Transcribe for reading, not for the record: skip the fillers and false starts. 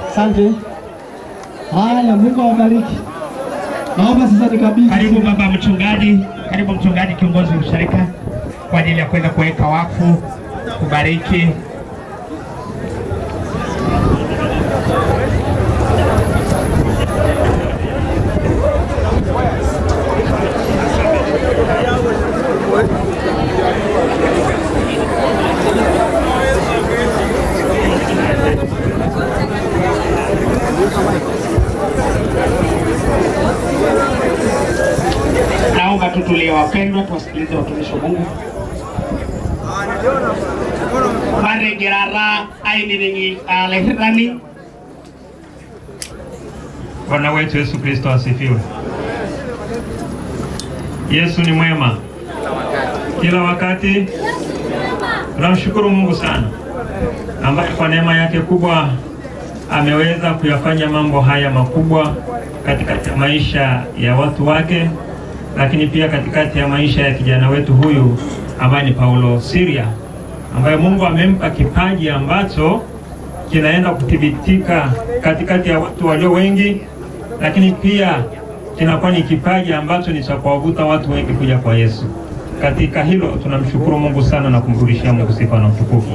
Asante. Haya, Mungu awabariki. Naomba sasa nikabidhi. Karibu baba mchungaji, karibu mchungaji kiongozi wa ushirika kwa ajili ya kwenda kuweka wakfu, kubariki. Naomba tutulie wapendwa, tuwasikilize watumishi wa Mungu. Maregerara ainingi alehirani. Bwana wetu Yesu Kristo asifiwe. Yesu ni mwema kila wakati. Tunamshukuru Mungu sana ambaye kwa neema yake kubwa ameweza kuyafanya mambo haya makubwa katika maisha ya watu wake, lakini pia katikati ya maisha ya kijana wetu huyu ambaye ni Paulo Siria, ambaye Mungu amempa kipaji ambacho kinaenda kuthibitika katikati ya watu walio wengi, lakini pia kinakuwa ni kipaji ambacho ni cha kuwavuta watu wengi kuja kwa Yesu. Katika hilo tunamshukuru Mungu sana na kumrudishia Mungu sifa na utukufu.